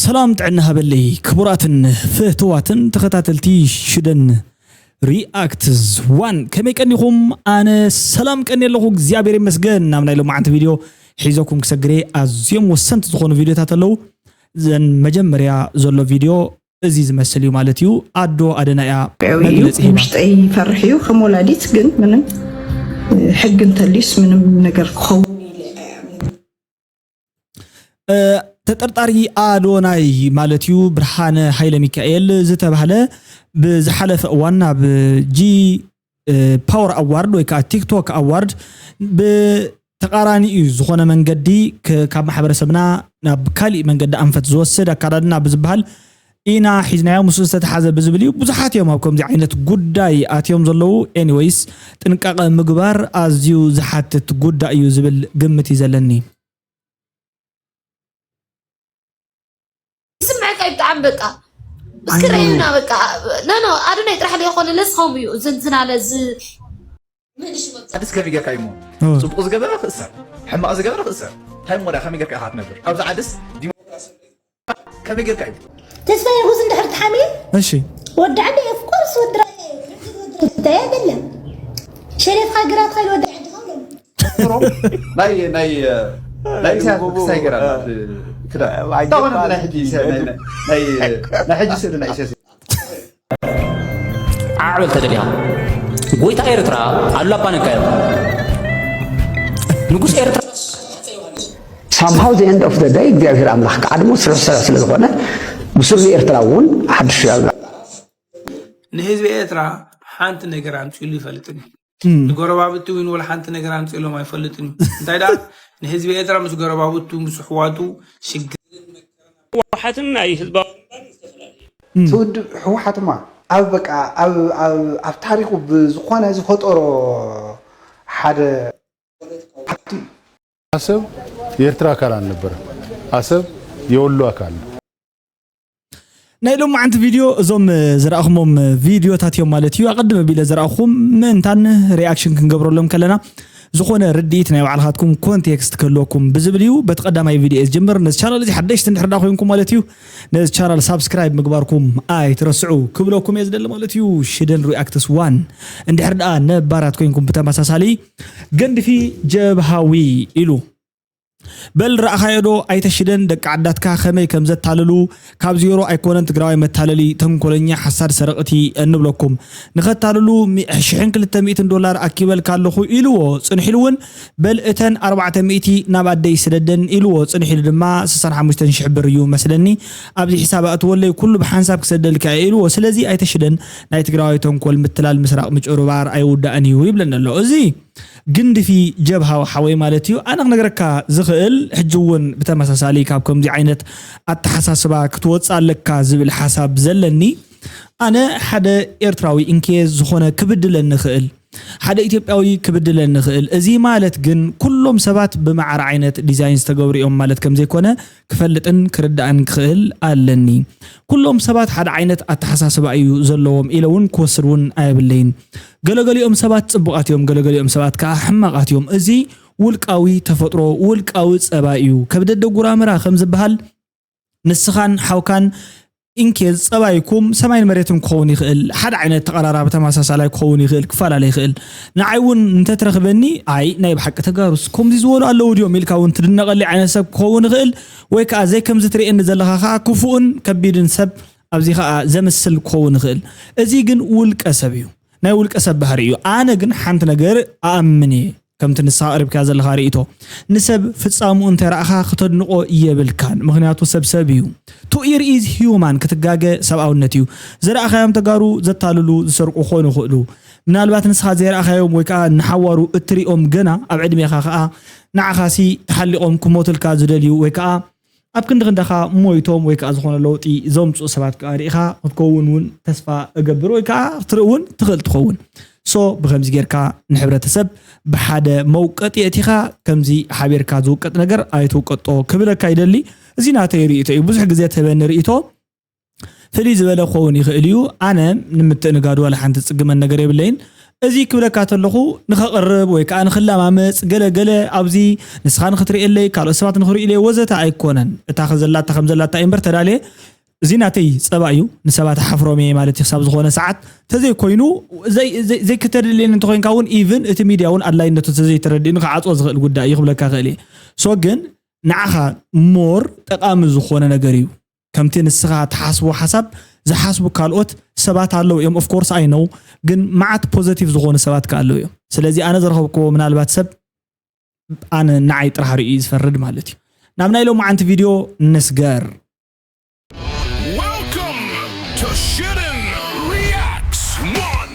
ሰላም ጥዕና ሃበለይ ክቡራትን ፍትዋትን ተኸታተልቲ ሽደን ሪኣክትስ ዋን፣ ከመይ ቀኒኹም? ኣነ ሰላም ቀኒ ኣለኹ እግዚኣብሔር ይመስገን። ናብ ናይ ሎማዓንቲ ቪድዮ ሒዘኩም ክሰግሬ ኣዝዮም ወሰንቲ ዝኾኑ ቪድዮታት ኣለዉ። ዘን መጀመርያ ዘሎ ቪድዮ እዚ ዝመስል እዩ ማለት እዩ። ኣዶ ኣደናያ መግለፂ ሂባ። ውሽጠይ ይፈርሕ እዩ ከም ወላዲት ግን ምንም ሕጊ እንተልዩስ ምንም ነገር ክኸውን ተጠርጣሪ ኣዶናይ ማለት እዩ ብርሃነ ሃይለ ሚካኤል ዝተባህለ ብዝሓለፈ እዋን ናብ ጂ ፓወር ኣዋርድ ወይ ከዓ ቲክቶክ ኣዋርድ ብተቃራኒኡ ዝኾነ መንገዲ ካብ ማሕበረሰብና ናብ ካሊእ መንገዲ ኣንፈት ዝወስድ ኣካዳድና ብዝበሃል ኢና ሒዝናዮ ምስኡ ዝተተሓዘ ብዝብል እዩ። ብዙሓት እዮም ኣብ ከምዚ ዓይነት ጉዳይ ኣትዮም ዘለዉ። ኤኒወይስ ጥንቃቐ ምግባር ኣዝዩ ዝሓትት ጉዳይ እዩ ዝብል ግምት እዩ ዘለኒ። ይስምዐካ እዩ ብጣዕሚ በቃ እስክረዩና በቃ ነኖ ኣዶናይ ጥራሕ ዘይኮነ ነስኸም እዩ ዝንዝናለ ዝ ኣድስ ከመይ ጌርካ እዩ እሞ ጽቡቕ ዝገበረ ክእሰር ሕማቕ ዝገበረ ክእሰር እንታይ እሞ ዳ ከመይ ጌርካ ኢኻ ትነብር ኣብዚ ዓድስ ዲሞክራሲ ከመይ ጌርካ እዩ ተስፋ ይጉስ እንድሕር ትሓምየ እሺ ወዲ ዓዲ ኦፍኮርስ ወዲ ራእየ እንታይ ኣይደለም ሸሪፍካ ግራት ኸይድ ወዲ ዓዲ ኸብሎም ናይ ናይ ናይ ኢሳያስ ክሳይ ገራ ክዳ ታሆነ ናይ ሕጂ ናይ ናይ ናይ ሕጂ ስእሊ ናይ ኢሳያስ ዓዕበል ተደሊኻ ጎይታ ኤርትራ ኣሉላ ኣባ ነጋ እዮም ንጉስ ኤርትራ somehow the end of the day እግዚኣብሔር ኣምላኽ ክዓድሞ ስርሑ ስራሕ ስለ ዝኾነ ብስሩ ኤርትራ እውን ሓድሽ ንህዝቢ ኤርትራ ሓንቲ ነገር ኣምፅሉ ይፈልጥን እዩ ንጎረባብቲ እውን ወላ ሓንቲ ነገር ኣምፅሎም ኣይፈልጥን እዩ እንታይ ደኣ ንህዝቢ ኤርትራ ምስ ጎረባብቱ ምስ ኣሕዋቱ ሽግር ህወሓትን ናይ ህዝባዊ ትውድብ ህወሓትማ ኣብ በቃ ኣብ ኣብ ኣብ ታሪኹ ብዝኾነ ዝፈጠሮ ሓደ ሓቲ እዩ። አሰብ የኤርትራ አካል አልነበረም። አሰብ የወሎ አካል ነው። ናይ ሎማዓንቲ ቪድዮ እዞም ዝረኣኹሞም ቪድዮታት እዮም ማለት እዩ። ኣቐድም ኣቢለ ዝረኣኹም ምእንታን ሪኣክሽን ክንገብረሎም ከለና ዝኾነ ርድኢት ናይ ባዕልኻትኩም ኮንቴክስት ክህልወኩም ብዝብል እዩ። በቲ ቀዳማይ ቪድዮ እየ ዝጅምር። ነዚ ቻናል እዚ ሓደሽቲ እንድሕር ዳ ኮይንኩም ማለት እዩ ነዚ ቻናል ሳብስክራይብ ምግባርኩም ኣይትረስዑ ክብለኩም እየ ዝደሊ ማለት እዩ። ሽደን ሪኣክትስ ዋን እንድሕር ደኣ ነባራት ኮይንኩም ብተመሳሳሊ ገንድፊ ጀብሃዊ ኢሉ በል ረኣኻዮ ዶ ኣይተሽደን ደቂ ዓዳትካ ከመይ ከም ዘታልሉ ካብ ዜሮ ኣይኮነን ትግራዋይ መታለሊ ተንኮለኛ ሓሳድ ሰረቕቲ እንብለኩም ንኸታልሉ ሽሕን ክልተ ሚእትን ዶላር ኣኪበልካ ኣለኹ ኢልዎ ጽንሒሉ እውን በል እተን ኣርባዕተ ሚእቲ ናብ ኣደይ ስደደን ኢልዎ ጽንሒሉ ድማ ስሳን ሓሙሽተን ሽሕ ብር እዩ መስለኒ ኣብዚ ሒሳብ ኣእትወለይ ኩሉ ብሓንሳብ ክሰደልካ እየ ኢልዎ ስለዚ ኣይተሽደን ናይ ትግራዋይ ተንኮል ምትላል ምስራቕ ምጭርባር ኣይውዳእን እዩ ይብለኒ ኣሎ እዚ ግንድፊ ጀብሃ ሓወይ ማለት እዩ ኣነ ክነግረካ ዝኽእል ሕጂ እውን ብተመሳሳሊ ካብ ከምዚ ዓይነት ኣተሓሳስባ ክትወፅእ ኣለካ ዝብል ሓሳብ ዘለኒ ኣነ ሓደ ኤርትራዊ እንኬ ዝኾነ ክብድለኒ ይኽእል ሓደ ኢትዮጵያዊ ክብድለኒ ይኽእል እዚ ማለት ግን ኩሎም ሰባት ብማዕረ ዓይነት ዲዛይን ዝተገብሩ እዮም ማለት ከም ዘይኮነ ክፈልጥን ክርዳእን ክኽእል ኣለኒ። ኩሎም ሰባት ሓደ ዓይነት ኣተሓሳስባ እዩ ዘለዎም ኢለ እውን ክወስድ እውን ኣየብለይን። ገለገሊኦም ሰባት ፅቡቓት እዮም፣ ገለገሊኦም ሰባት ከዓ ሕማቓት እዮም። እዚ ውልቃዊ ተፈጥሮ፣ ውልቃዊ ፀባይ እዩ። ከብደደ ጉራምራ ከም ዝበሃል ንስኻን ሓውካን ኢንኬዝ ጸባይኩም ሰማይን መሬትን ክኸውን ይኽእል፣ ሓደ ዓይነት ተቐራራቢ ተመሳሳላይ ክኸውን ይኽእል፣ ክፈላለ ይኽእል። ንዓይ እውን እንተትረኽበኒ ኣይ ናይ ብሓቂ ተጋሩስ ከምዚ ዝበሉ ኣለዉ ድዮም ኢልካ እውን ትድነቐለይ ዓይነት ሰብ ክኸውን ይኽእል፣ ወይ ከዓ ዘይከምዚ ትርእየኒ ዘለኻ ከዓ ክፉእን ከቢድን ሰብ ኣብዚ ከዓ ዘምስል ክኸውን ይኽእል። እዚ ግን ውልቀ ሰብ እዩ፣ ናይ ውልቀ ሰብ ባህሪ እዩ። ኣነ ግን ሓንቲ ነገር እኣምን እየ። ከምቲ ንስኻ ኣቕሪብካያ ዘለኻ ርእይቶ፣ ንሰብ ፍጻምኡ እንተ ረኣኻ ክተድንቖ የብልካን፣ ምኽንያቱ ሰብ ሰብ እዩ። To err is human፣ ክትጋገ ሰብኣውነት እዩ። ዝረኣኻዮም ተጋሩ ዘታልሉ ዝሰርቁ ክኾኑ ይኽእሉ። ምናልባት ንስኻ ዘይረኣኻዮም ወይ ከኣ ንሓዋሩ እትሪኦም ገና ኣብ ዕድሜኻ ከኣ ንዓኻሲ ተሓሊቖም ክሞቱልካ ዝደልዩ ወይ ከኣ ኣብ ክንዲ ክንዳኻ ሞይቶም ወይ ከዓ ዝኾነ ለውጢ ዘምፅኡ ሰባት ከዓ ርኢኻ ክትከውን እውን ተስፋ እገብር ወይ ከዓ ክትርኢ እውን ትኽእል ትኸውን። So ብኸምዚ ጌርካ ንሕብረተሰብ ብሓደ መውቀጢ የእቲኻ ከምዚ ሓቢርካ ዝውቀጥ ነገር ኣይትውቀጦ ክብለካ ይደሊ። እዚ ናተይ ርእይቶ እዩ። ብዙሕ ግዜ ትህበኒ ርእይቶ ፍልይ ዝበለ ክኸውን ይኽእል እዩ። ኣነ ንምትእንጋዱ ዋላ ሓንቲ ዝፅግመን ነገር የብለይን። እዚ ክብለካ ተለኹ ንኸቕርብ ወይ ከዓ ንኽለማመፅ ገለ ገለ ኣብዚ ንስኻ ንኽትርእየለይ ካልኦት ሰባት ንኽርእዩለይ ወዘተ ኣይኮነን። እታ ከዘላታ ከም ዘላታ እምበር ተዳልየ እዚ ናተይ ፀባ እዩ፣ ንሰባት ሓፍሮም እየ ማለት እዩ። ክሳብ ዝኾነ ሰዓት ተዘይኮይኑ ዘይክተደልየኒ እንተኮይንካ እውን ኢቭን እቲ ሚድያ እውን ኣድላይነቱ ተዘይተረድእኒ ክዓፅዎ ዝኽእል ጉዳይ እዩ ክብለካ ክእል እየ። ሶ ግን ንዓኻ ሞር ጠቓሚ ዝኾነ ነገር እዩ። ከምቲ ንስኻ ትሓስቦ ሓሳብ ዝሓስቡ ካልኦት ሰባት ኣለዉ እዮም። ኦፍኮርስ ኣይ ነው ግን መዓት ፖዘቲቭ ዝኾኑ ሰባት ከ ኣለዉ እዮም። ስለዚ ኣነ ዝረኸብክዎ ምናልባት ሰብ ኣነ ንዓይ ጥራሕ ርእዩ ዝፈርድ ማለት እዩ። ናብ ናይ ሎማዓንቲ ቪድዮ ንስገር። Welcome to Shitten Reacts one.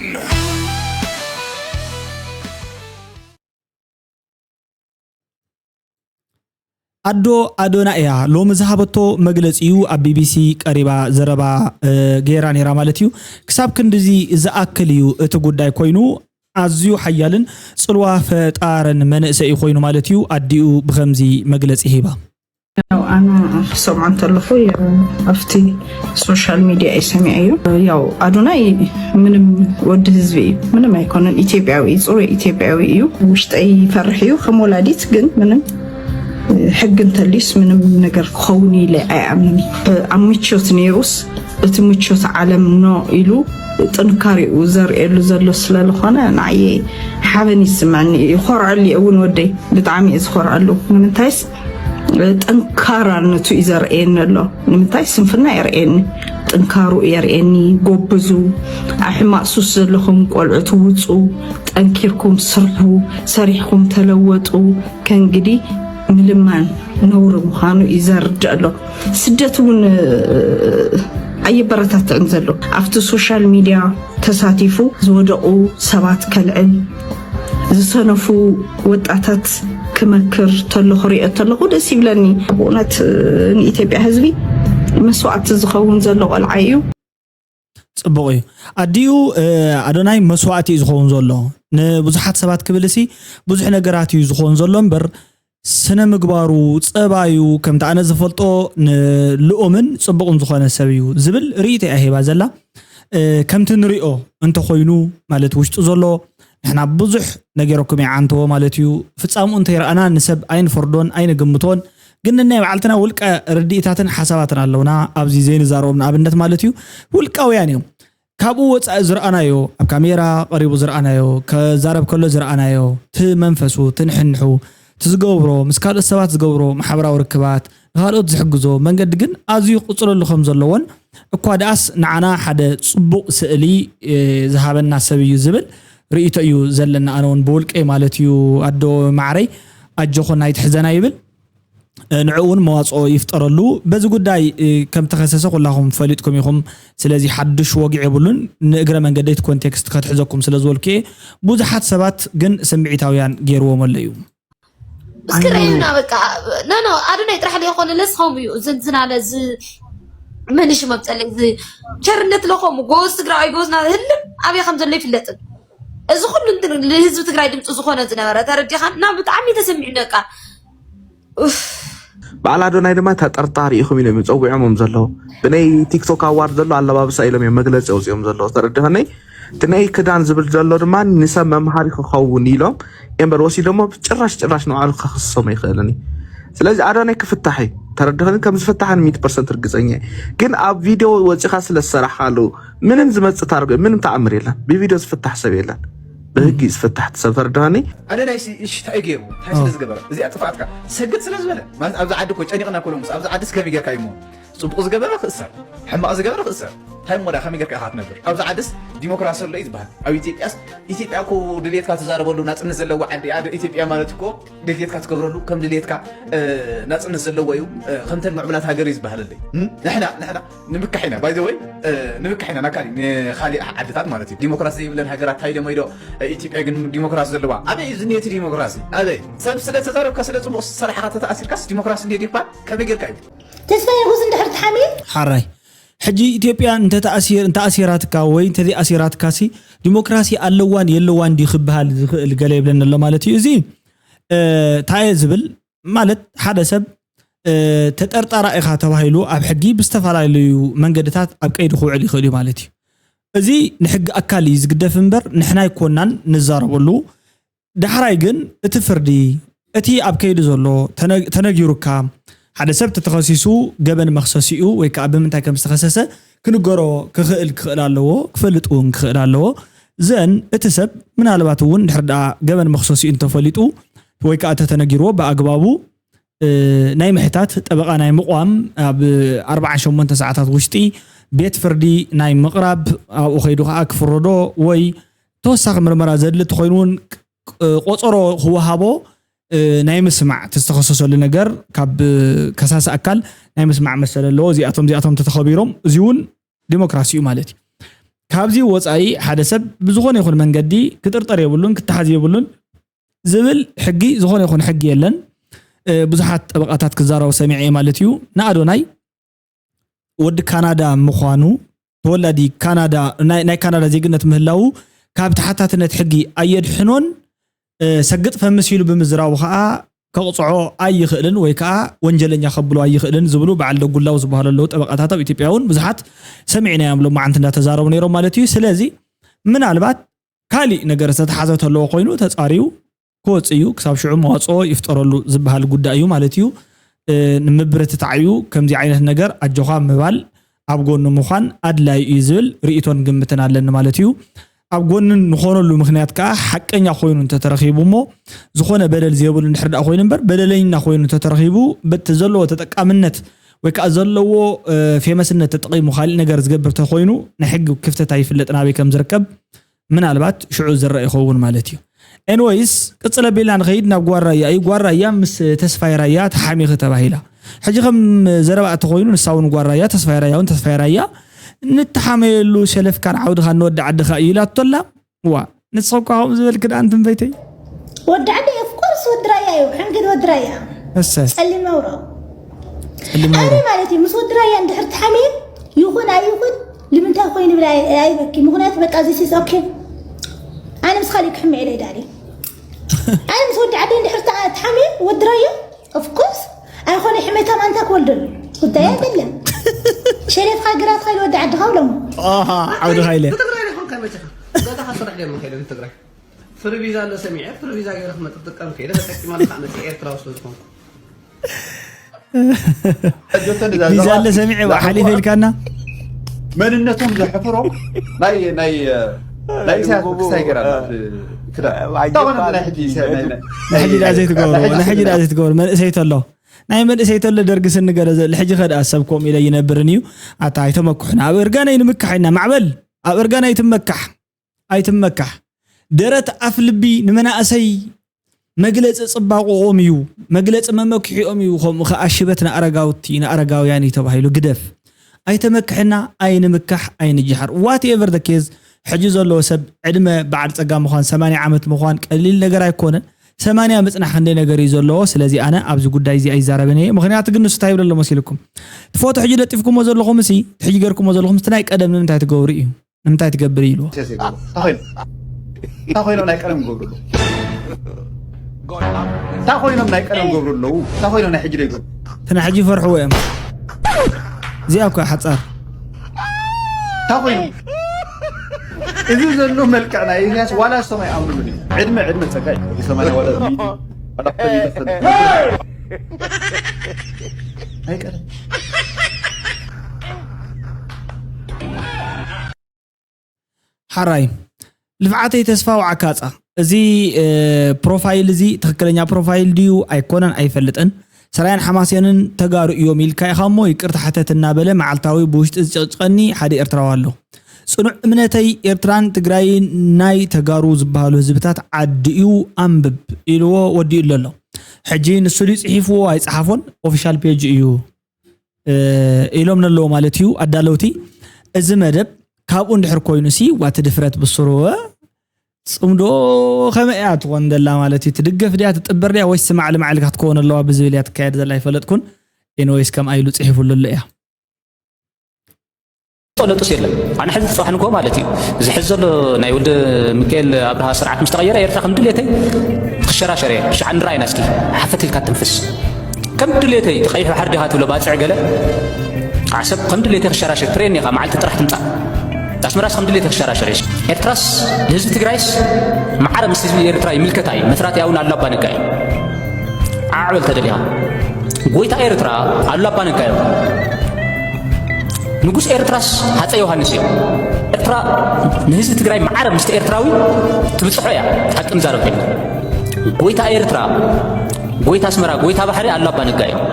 ኣዶ ኣዶና እያ ሎሚ ዝሃበቶ መግለፂ እዩ ኣብ ቢቢሲ ቀሪባ ዘረባ ገይራ ነይራ ማለት እዩ። ክሳብ ክንድዚ ዝኣክል እዩ እቲ ጉዳይ ኮይኑ ኣዝዩ ሓያልን ፅልዋ ፈጣርን መንእሰይ ኮይኑ ማለት እዩ። ኣዲኡ ብኸምዚ መግለፂ ሂባ። ያው ኣነ ክሰምዖ እንተለኹ ኣብቲ ሶሻል ሚድያ እዩ ሰሚዐዮ። ያው ኣዶናይ ምንም ወዲ ህዝቢ እዩ፣ ምንም ኣይኮነን። ኢትዮጵያዊ እዩ፣ ፅሩይ ኢትዮጵያዊ እዩ። ውሽጠይ ይፈርሕ እዩ ከም ወላዲት፣ ግን ምንም ሕጊ እንተልዩስ ምንም ነገር ክኸውን ኢለ ኣይኣምንን። ኣብ ምቾት ነይሩስ እቲ ምቾት ዓለም ኖ ኢሉ ጥንካሬኡ ዘርእየሉ ዘሎ ስለዝኾነ ንዓየ ሓበን ይስምዐኒ። ይኾርዐሉ እየ እውን ወደይ፣ ብጣዕሚ እየ ዝኾርዐሉ። ንምንታይስ ጠንካራነቱ እዩ ዘርእየኒ ኣሎ። ንምንታይ ስንፍና የርእየኒ፣ ጥንካሩ የርእየኒ። ጎብዙ፣ ኣብ ሕማቕ ሱስ ዘለኹም ቆልዑት ውፁ፣ ጠንኪርኩም ስርሑ፣ ሰሪሕኩም ተለወጡ። ከእንግዲ ምልማን ነውሪ ምዃኑ እዩ ዘርድእ ኣሎ። ስደት እውን ኣየበረታትዕን ዘሎ ኣብቲ ሶሻል ሚድያ ተሳቲፉ ዝወደቑ ሰባት ከልዕል ዝሰነፉ ወጣታት ክመክር ተለኹ ሪኦ ተለኹ ደስ ይብለኒ። ብእውነት ንኢትዮጵያ ህዝቢ መስዋእቲ ዝኸውን ዘሎ ቆልዓ እዩ። ፅቡቕ እዩ። ኣዲኡ ኣዶናይ መስዋእቲ እዩ ዝኸውን ዘሎ ንብዙሓት ሰባት ክብል ሲ ብዙሕ ነገራት እዩ ዝኸውን ዘሎ እምበር ስነ ምግባሩ፣ ፀባዩ ከምቲ ኣነ ዝፈልጦ ንልኡምን ፅቡቕን ዝኾነ ሰብ እዩ ዝብል ርእይቶ እያ ሂባ ዘላ። ከምቲ ንሪኦ እንተኾይኑ ማለት ውሽጡ ዘሎ ንሕና ብዙሕ ነጊረኩም ይዓንተዎ ማለት እዩ። ፍፃምኡ እንተይረኣና ንሰብ ኣይንፈርዶን ኣይንግምቶን። ግን ንናይ ባዕልትና ውልቀ ርድኢታትን ሓሳባትን ኣለውና ኣብዚ ዘይንዛረቦም ንኣብነት ማለት እዩ። ውልቃውያን እዮም። ካብኡ ወፃኢ ዝረኣናዮ ኣብ ካሜራ ቀሪቡ ዝረኣናዮ ከዛረብ ከሎ ዝረኣናዮ እቲ መንፈሱ እቲ ንሕንሑ እቲ ዝገብሮ ምስ ካልኦት ሰባት ዝገብሮ ማሕበራዊ ርክባት ንኻልኦት ዝሕግዞ መንገዲ ግን ኣዝዩ ክቕፅለሉ ከም ዘለዎን እኳ ደኣስ ንዓና ሓደ ፅቡቕ ስእሊ ዝሃበና ሰብ እዩ ዝብል ርእይቶ እዩ ዘለና። ኣነ እውን ብውልቀይ ማለት እዩ ኣዶ ማዕረይ ኣጆኹን ኣይትሕዘና ይብል። ንዕኡ እውን መዋፅኦ ይፍጠረሉ። በዚ ጉዳይ ከም ተኸሰሰ ኩላኹም ፈሊጥኩም ኢኹም። ስለዚ ሓዱሽ ወግዒ የብሉን። ንእግረ መንገደይ እቲ ኮንቴክስት ከትሕዘኩም ስለ ዝበልኩ እየ። ብዙሓት ሰባት ግን ስምዒታውያን ገይርዎም ኣሎ እዩ። እስክረዩና በቃ ነኖ ኣዶናይ ጥራሕ ዘይኮነ ለስኸም እዩ ዝንዝናለ ዝ መን ሽሞም ፀለይ ዝ ቸርነት ለኸሙ ጎዝ ትግራዊ ጎዝና ህልም ኣበይ ከም ዘሎ ይፍለጥን እዚ ኩሉ ንህዝቢ ትግራይ ድምፂ ዝኾነ ዝነበረ ተረዲኻን እና ብጣዕሚ ተሰሚዑ በቃ በዓል ኣዶናይ ድማ ተጠርጣሪ ኢኹም ኢሎም እዮም ፀዊዖሞም ዘለዉ። ብናይ ቲክቶክ ኣዋርድ ዘሎ ኣለባብሳ ኢሎም እዮም መግለፂ ኣውፂኦም ዘለዉ። ተረዲኸኒ? እቲ ናይ ክዳን ዝብል ዘሎ ድማ ንሰብ መምሃሪ ክኸውን ኢሎም እምበር ወሲዶሞ ጭራሽ ጭራሽ ንባዕሉ ከኽስሶም ኣይኽእልን እዩ። ስለዚ ኣዶናይ ክፍታሕ እዩ። ተረዲኸኒ? ከም ዝፍታሕን ሚእቲ ፐርሰንት ርግፀኛ እየ። ግን ኣብ ቪድዮ ወፂኻ ስለ ዝሰራሕካሉ ምንም ዝመፅእ ታርጎ ምንም ተኣምር የለን። ብቪድዮ ዝፍታሕ ሰብ የለን። ብህጊ ዝፍታሕ ሰብ ተረድሃኒ። ኣነ ናይ ሲ- እሺ እንታይ ገይሩ እንታይ ስለ ዝገበረ እዚኣ ጥፍኣትካ ሰግጥ ስለ ዝበለ ማለት ኣብዚ ዓዲ እኮ ጨኒቕና እኮ ሎምስ ኣብዚ ዓድስ ከመይ ጌርካ እዩ እሞ ጽቡቕ ዝገበረ ክእሰር ሕማቕ ዝገበረ ክእሰር እንታይ እሞ ዳ ከመይ ጌርካ ኢኻ ትነብር ኣብዚ ዓድስ ዲሞክራሲ ኣሎ እዩ ዝበሃል ኣብ ኢትዮጵያስ ኢትዮጵያ እኮ ድልየትካ ትዛረበሉ ናጽነት ዘለዋ ዓዲ እያ ኢትዮጵያ ማለት እኮ ድልየትካ ትገብረሉ ከም ድልየትካ ናጽነት ዘለዎ እዩ ከምተን ምዕቡላት ሃገር እዩ ዝበሃለለይ ንሕና ንሕና ንምካሕ ኢና ባይ ዘ ወይ ንምካሕ ኢና ናካሊ ንካሊእ ዓድታት ማለት እዩ ዲሞክራሲ ዘይብለን ሃገራት ታይ ደሞ ኢዶ ኢትዮጵያ ግን ዲሞክራሲ ዘለዋ ኣበይ እዩ ዝኒየቲ ዲሞክራሲ ኣበይ ሰብ ስለ ተዛረብካ ስለ ፅቡቅ ዝሰራሕካ ተተኣሲርካስ ዲሞክራሲ እንዴ ይባል ከመይ ጌርካ እዩ ተስፋ የጉዝ እንድሕር ተሓሚም ሓራይ ሕጂ ኢትዮጵያ እንተኣሲራትካ ወይ እንተዘይኣሲራትካ ሲ ዲሞክራሲ ኣለዋን የለዋን ድዩ ክበሃል ዝኽእል ገለ ይብለኒ ኣሎ ማለት እዩ እዚ ታየ ዝብል ማለት ሓደ ሰብ ተጠርጣራ ኢኻ ተባሂሉ ኣብ ሕጊ ብዝተፈላለዩ መንገድታት ኣብ ቀይዲ ክውዕል ይኽእል እዩ ማለት እዩ። እዚ ንሕጊ ኣካል እዩ ዝግደፍ እምበር ንሕና ኣይኮናን ንዛረበሉ። ዳሕራይ ግን እቲ ፍርዲ፣ እቲ ኣብ ከይዲ ዘሎ ተነ-፣ ተነጊሩካ፣ ሓደ ሰብ ተተኸሲሱ ገበን መኽሰሲኡ ወይ ከዓ ብምንታይ ከም ዝተኸሰሰ ክንገሮ ክኽእል ክኽእል ኣለዎ፣ ክፈልጥ እውን ክኽእል ኣለዎ። ዘን እቲ ሰብ ምናልባት እውን ድሕር ደኣ ገበን መኽሰሲኡ እንተፈሊጡ ወይ ከዓ እንተተነጊርዎ ብኣግባቡ ናይ ምሕታት ጠበቓ ናይ ምቋም ኣብ ኣርባዓን ሸሞንተን ሰዓታት ውሽጢ ቤት ፍርዲ ናይ ምቕራብ ኣብኡ ከይዱ ከዓ ክፍረዶ ወይ ተወሳኺ ምርመራ ዘድሊ ተኮይኑ እውን ቆፀሮ ክወሃቦ ናይ ምስማዕ እቲ ዝተኸሰሰሉ ነገር ካብ ከሳሲ ኣካል ናይ ምስማዕ መሰል ኣለዎ። እዚኣቶም እዚኣቶም ተተኸቢሮም እዚ እውን ዲሞክራሲ እዩ ማለት እዩ። ካብዚ ወፃኢ ሓደ ሰብ ብዝኾነ ይኹን መንገዲ ክጥርጠር የብሉን፣ ክተሓዝ የብሉን ዝብል ሕጊ ዝኾነ ይኹን ሕጊ የለን። ብዙሓት ጠበቃታት ክዛረቡ ሰሚዐ ማለት እዩ። ንኣዶናይ ወዲ ካናዳ ምዃኑ፣ ተወላዲ ካናዳ፣ ናይ ካናዳ ዜግነት ምህላዉ ካብ ተሓታትነት ሕጊ ኣየድሕኖን። ሰግጥ ፈምስ ኢሉ ብምዝራቡ ከዓ ከቕፅዖ ኣይኽእልን ወይ ከዓ ወንጀለኛ ከብሎ ኣይኽእልን ዝብሉ በዓል ደጉላው ዝበሃሉ ኣለዉ ጠበቃታት ኣብ ኢትዮጵያ እውን ብዙሓት ሰሚዕናዮም ሎማዓንቲ እንዳተዛረቡ ነይሮም ማለት እዩ። ስለዚ ምናልባት ካሊእ ነገር ዝተተሓዘ ተለዎ ኮይኑ ተፃርዩ ክወፅእ እዩ። ክሳብ ሽዑ መዋፅኦ ይፍጠረሉ ዝበሃል ጉዳይ እዩ ማለት እዩ። ንምብርትታዕ እዩ ከምዚ ዓይነት ነገር ኣጆኻ ምባል ኣብ ጎኑ ምዃን ኣድላይ እዩ ዝብል ርእቶን ግምትን ኣለኒ ማለት እዩ። ኣብ ጎኒ ንኾነሉ ምክንያት ከዓ ሓቀኛ ኮይኑ እንተተረኺቡ እሞ ዝኾነ በደል ዘይብሉ እንድሕር ደኣ ኮይኑ እምበር በደለኛ ኮይኑ እንተተረኺቡ በቲ ዘለዎ ተጠቃምነት ወይ ከዓ ዘለዎ ፌመስነት ተጠቂሙ ካሊእ ነገር ዝገብር ተኮይኑ ናይ ሕጊ ክፍተት ኣይፍለጥን ኣበይ ከም ዝርከብ ምናልባት ሽዑ ዝረአ ይኸውን ማለት እዩ። ኤንወይስ ቅፅል ኣቢልና ንኸይድ ናብ ጓል ራያ እዩ። ጓል ራያ ምስ ተስፋይ ራያ ተሓሚኺ ተባሂላ። ሕጂ ከም ዘረባ እተኾይኑ ንሳ እውን ጓል ራያ ተስፋይ ራያ እውን ተስፋይ ራያ ንተሓመየሉ ሸለፍካን ዓውድኻን ንወዲ ዓድኻ እዩ ኢላቶላ። ዋ ንስኻ እኳ ከምኡ ዝበልክ ደኣ እንትንበይተይ ወዲ ዓዲ ኦፍኮርስ ወዲ ራያ እዩ። ሕንግድ ወዲ ራያ እሰ ጸሊም ነውሮ ጸሊም ነውሮ ኣነ ማለት እዩ ምስ ወዲ ራያ እንድሕር ተሓሚም ይኹን ኣይኹን ንምንታይ ኮይኑ ብላ ኣይበኪ ምክንያቱ በቃ ዚስ ኢዝ ኦኬ ኣነ ምስ ካሊእ ክሕምዕ ኢለ ይዳሊ ኣነ ምስ ወዲ ዓዲ እንድሕር ተሓሚም ወዲ ራያ ኦፍኮርስ ኣይኾነ ሕመታ ማንታ ክወልደሉ ጉዳይ ኣይደለም ሸሌፍካ ግራት ኸይል ወዲ ዓዲ ኻውሎም ዓውዲ ኻይለ ትግራይ ዲኹም ከመይ ዲኻ ገዛኻ ስራሕ ዲዮም ከይደ ትግራይ ፍሪ ቪዛ ኣሎ ሰሚዐ ፍሪ ቪዛ ገይረ ክመጥ ጥቀም ከይደ ተጠቂማ ኣለካ መፅእ ኤርትራዊ ስለ ዝኾንኩ ቪዛ ኣለ ሰሚዐ ሓሊፈ ኢልካና መንነቶም ዘሕፍሮም ናይ ናይ ናይ ኢሳያስ ክሳይ ገራ ክዳ ታሆነ ናይ ሕጂ ናይ ሕጂ ዳ ዘይትገብሮ ናይ ሕጂ ዳ ዘይትገብሮ መንእሰይ ተሎ ናይ መንእሰይ ተሎ ደርጊ ስንገረ ዘል ሕጂ ከዳ ሰብ ኮም ኢለ ይነብርን እዩ ኣታ ኣይተመኩሕና ኣብ እርጋነይ ንምካሕ ኢና ማዕበል ኣብ እርጋነይ ትመካሕ ኣይትመካሕ ደረት ኣፍ ልቢ ንመናእሰይ መግለፂ ፅባቕኦም እዩ፣ መግለፂ መመክሒኦም እዩ። ከምኡ ከዓ ሽበት ንኣረጋውቲ ንኣረጋውያን እዩ ተባሂሉ ግደፍ። ኣይተመክሕና፣ ኣይንምካሕ፣ ኣይንጀሃር። Whatever the case ሕጂ ዘለዎ ሰብ ዕድመ በዓል ፀጋ ምዃን ሰማንያ ዓመት ምዃን ቀሊል ነገር ኣይኮነን። ሰማንያ ምፅናሕ ክንደይ ነገር እዩ ዘለዎ። ስለዚ ኣነ ኣብዚ ጉዳይ እዚ ኣይዛረብን እየ። ምኽንያቱ ግን ንሱ እንታይ ይብል ኣሎ መሲልኩም? እቲ ፎቶ ሕጂ ለጢፍኩሞ ዘለኹም እሲ ሕጂ ገርኩሞ ዘለኹም እቲ ናይ ቀደም ንምንታይ ትገብሩ እዩ? ንምንታይ ትገብር ኢልዎ እንታይ ኮይኖም ናይ ቀደም ገብሩ ኣለዉ እንታይ ኮይኖም ናይ ቀደም ገብሩ ኣለዉ እንታይ ኮይኖም ናይ ሕጂ ደይገብሩ እቲ ናይ ሕጂ ይፈርሕዎ እዮም እዚኣ እኮ ሓፃር እንታይ ኮይኖም እዚ ዘሎ መልክዕ ናይ ኢሳያስ ዋላ እሶም ኣይኣምኑሉን እዩ ዕድመ ዕድመ ፀጋይ ሰማንያ ዋላ ኣይቀደም ሓራይ ልፍዓተይ ተስፋ ወዓካፃ እዚ ፕሮፋይል እዚ ትክክለኛ ፕሮፋይል ድዩ ኣይኮነን ኣይፈልጥን ሰራያን ሓማሴንን ተጋሩ እዮም ኢልካ ኢኻ እሞ ይቅርታ ሕተት እናበለ መዓልታዊ ብውሽጢ ዝጨቅጭቀኒ ሓደ ኤርትራዊ ኣሎ ፅኑዕ እምነተይ ኤርትራን ትግራይን ናይ ተጋሩ ዝበሃሉ ህዝብታት ዓዲ እዩ ኣንብብ ኢልዎ ወዲኡ ኣሎ ኣሎ ሕጂ ንሱ ድዩ ፅሒፍዎ ኣይፀሓፎን ኦፊሻል ፔጅ እዩ ኢሎም ነለዉ ማለት እዩ ኣዳለውቲ እዚ መደብ ካብኡ እንድሕር ኮይኑ ሲ ዋቲ ድፍረት ብስርወ ፅምዶ ከመይ እያ ትኾን ዘላ ማለት እዩ ትድገፍ ድያ ትጥበር ድያ ወይስ ስማዕ ልማዕ ኢልካ ክትከውን ኣለዋ ብዝብል እያ ትካየድ ዘላ ይፈለጥኩን ኤንወይስ ከም ኣይሉ ፅሒፉሉ ኣሎ እያ ጠለጡስ የለን ኣነ ሕዚ ፅባሕ ንጎ ማለት እዩ እዚ ሕዚ ዘሎ ናይ ወዲ ሚካኤል ኣብርሃ ስርዓት ምስ ተቐየረ ኤርትራ ከም ድሌተይ ክሸራሸር እየ ሸሓ ንረኣይና እስኪ ሓፈት ኢልካ ትንፍስ ከም ድሌተይ እቲ ቀይሕ ባሕሪ ዲኻ ትብሎ ባፅዕ ገለ ዓሰብ ከም ድሌተይ ክሸራሸር ትርእየኒ ኢኻ መዓልቲ ጥራሕ ትምፃእ እታ ኣስመራስ ከም ድሌት ተሸራሸረሽ። ኤርትራስ ንህዝቢ ትግራይስ ማዕረ ምስ ህዝቢ ኤርትራ ይምልከታ እዩ። መስራቲኣ እውን ኣሉላ ኣባ ነጋ እዩ። ዓዕበል ተደሊኻ። ጎይታ ኤርትራ ኣሉላ ኣባ ነጋ እዮም። ንጉስ ኤርትራስ ሃፀይ ዮሃንስ እዮም። ኤርትራ ንህዝቢ ትግራይ ማዕረ ምስቲ ኤርትራዊ ትብፅሖ እያ። ሓቂ ንዛረብ ኮይና። ጎይታ ኤርትራ፣ ጎይታ ኣስመራ፣ ጎይታ ባሕሪ ኣሉላ ኣባ ነጋ እዮም።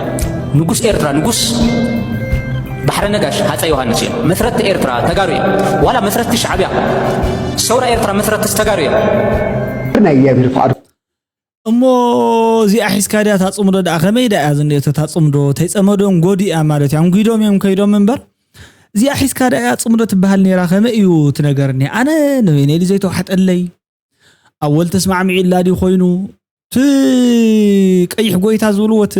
ንጉስ ኤርትራ፣ ንጉስ ባሕረ ነጋሽ ሃፀይ ዮሃንስ እዮም። መስረቲ ኤርትራ ተጋሩ እዮም። ዋላ መስረቲ ሻዕብያ፣ ሰውራ ኤርትራ መስረትስ ተጋሩ እዮም። ናይ እግዚኣብሔር ፍቃዱ። እሞ እዚኣ ሒዝካ ድያ ታፅምዶ ደኣ ከመይ ደኣ እያ ዝኒኦቶ ታፅምዶ ተይፀመዶም ጎዲኣ ማለት እያ። ኣንጒዶም እዮም ከይዶም እምበር እዚኣ ሒዝካ ደኣ እያ ፅምዶ ትበሃል ነይራ። ከመይ እዩ ትነገርኒ? ኣነ ንበይነይ ድዩ ዘይተዋሕጠለይ? ኣወል ተስማዕሚዑላ ድዩ ኮይኑ? እቲ ቀይሕ ጎይታ ዝብልዎ እቲ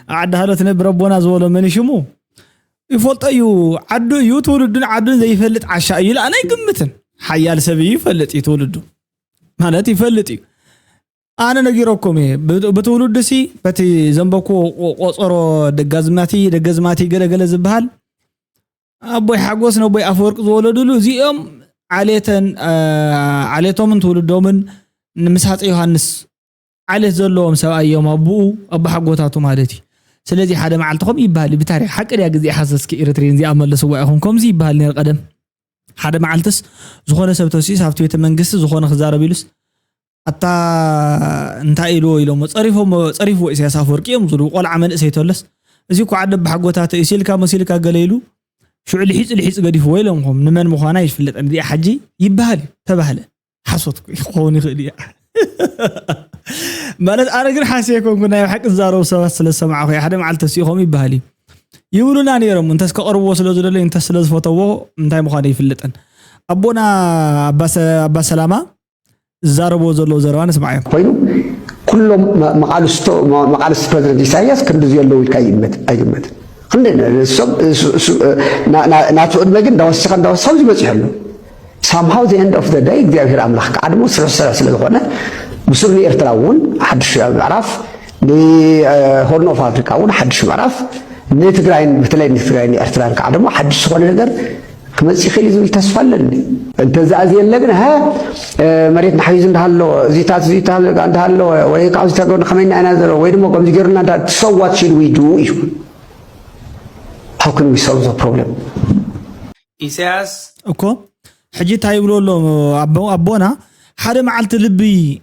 ኣብ ዓዲ ሃሎ ትነብር ኣቦና ዝበሎ መን ሽሙ ይፈልጦ እዩ። ዓዱ እዩ ትውልዱን ዓዱን ዘይፈልጥ ዓሻ እዩ ኢሉ ኣነ ኣይግምትን። ሓያል ሰብ እዩ ይፈልጥ እዩ ትውልዱ ማለት ይፈልጥ እዩ። ኣነ ነጊረኩም እየ ብትውልዱ ሲ በቲ ዘንበኩ ቆፀሮ ደጋዝማቲ ደገዝማቲ ገለገለ ዝበሃል ኣቦይ ሓጎስ ነቦይ ኣፈወርቂ ዝወለዱሉ እዚኦም ዓሌተን ዓሌቶምን ትውልዶምን ንምስሓፀ ዮሃንስ ዓሌት ዘለዎም ሰብኣይ እዮም ኣቦኡ ኣቦ ሓጎታቱ ማለት እዩ። ስለዚ ሓደ መዓልቲ ከምኡ ይበሃል እዩ ብታሪክ ሓቂ ድያ ግዜ ሓሰስኪ ኤርትሪን እዚኣ መለስዋ ኢኹም ከምዚ ይበሃል ነይሩ ቀደም። ሓደ መዓልትስ ዝኾነ ሰብ ተሲኡስ ኣብቲ ቤተ መንግስቲ ዝኾነ ክዛረብ ኢሉስ ኣታ እንታይ ኢልዎ ኢሎሞ ጸሪፎሞ ጸሪፍዎ ኢሳያስ ኣፈወርቂ እዮም ዝብሉ ቆልዓ መንእሰይ ተሎስ እዚ እኮ ዓዲ ኣቦሓጎታተ እዩ ሲልካ መሲልካ ገለ ኢሉ ሽዑ ልሒጽ ልሒጽ ገዲፍዎ ኢሎምኹም ንመን ምዃና ይፍለጠን እዚኣ ሓጂ ይበሃል እዩ ተባህለ ሓሶት እኮ ክኸውን ይኽእል እያ ማለት ኣነ ግን ሓስየ ኮንኩ ናይ ሓቂ ዝዛረቡ ሰባት ስለ ዝሰማዕኹ ሓደ መዓልቲ ተሲኡ ከምኡ ይበሃል እዩ ይብሉና ነይሮም እንተስ ከቕርብዎ ስለ ዝደለዩ እንተስ ስለ ዝፈተዎ እንታይ ምዃኑ ይፍለጠን ኣቦና ኣባ ሰላማ ዝዛረብዎ ዘለዉ ዘረባ ንስማዓዮም። ኮይኑ ኩሎም መቓልስቲ ፕረዚደንት ኢሳያስ ክንድዚ ኣለዉ ኢልካ ኣይግመትን። ክንደ ሰብ ናቱ ዕድመ ግን እንዳወሰኸ እንዳወሰኸ ኣብዚ በፂሑ ኣሎ። Somehow the end of the day እግዚኣብሔር ኣምላኽ ከዓ ድማ ስርሕ ስርሕ ስለ ዝኾነ ብሱር ንኤርትራ እውን ሓድሽ ምዕራፍ ንሆርን ኦፍ ኣፍሪካ እውን ሓድሽ ምዕራፍ ንትግራይን ብተለይ ንትግራይ ንኤርትራን ከዓ ድማ ሓድሽ ዝኾነ ነገር ክመፅእ ይኽእል እዩ ዝብል ተስፋ ኣለኒ። እንተዘኣ ዘየለ ግን ሃ መሬት ናሕቢዙ እንዳሃለወ እዚታት እዚታት እንዳሃለወ ወይ ካብዚ ተገርና ከመይና ኢና ዘለ ወይ ድማ ከምዚ ገርና so what should we do እዩ። How can we solve the problem? ኢሳያስ እኮ ሕጂ እንታይ ይብሉ ኣሎ ኣቦና ሓደ መዓልቲ ልቢ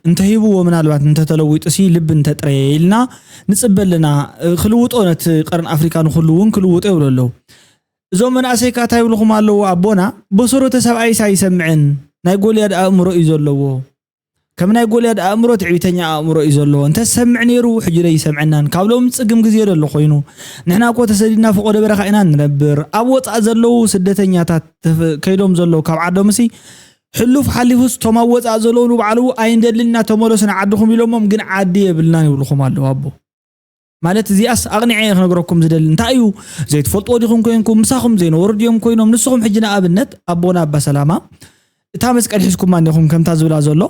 እንተሂብዎ ምናልባት እንተተለዊጡ ሲ ልቢ እንተጥረየ ኢልና ንፅበ ኣለና ክልውጦ ነቲ ቀርን ኣፍሪካ ንኩሉ እውን ክልውጦ ይብሉ ኣለዉ እዞም መናእሰይ ከኣ እንታይ ይብልኹም ኣለዉ ኣቦና በሰሮተ ሰብኣይስ ኣይሰምዕን ናይ ጎልያድ ኣእምሮ እዩ ዘለዎ ከም ናይ ጎልያድ ኣእምሮ ትዕቢተኛ ኣእምሮ እዩ ዘለዎ እንተ ዝሰምዕ ነይሩ ሕጂ ዶ ይሰምዐናን ካብ ሎም ጽግም ግዜ ዶ ኣሎ ኮይኑ ንሕና እኮ ተሰዲድና ፈቆዶ በረኻ ኢና ንነብር ኣብ ወጻእ ዘለዉ ስደተኛታት ከይዶም ዘለዉ ካብ ዓዶምሲ ሕሉፍ ሓሊፉስ ቶም ኣብ ወጻእ ዘለዉ ንባዕሉ ኣይንደልን ኢና ተመለሱ ንዓድኹም ኢሎሞም ግን ዓዲ የብልናን ይብልኹም ኣለዉ ኣቦ ማለት እዚኣስ ኣቕኒዐ እየ ክነግረኩም ዝደሊ እንታይ እዩ ዘይትፈልጥዎ ዲኹም ኮይንኩም ምሳኹም ዘይነበሩ ድዮም ኮይኖም ንስኹም ሕጂ ንኣብነት ኣቦና ኣባ ሰላማ እታ መስቀል ሒዝኩማ እኒኹም ከምታ ዝብላ ዘሎ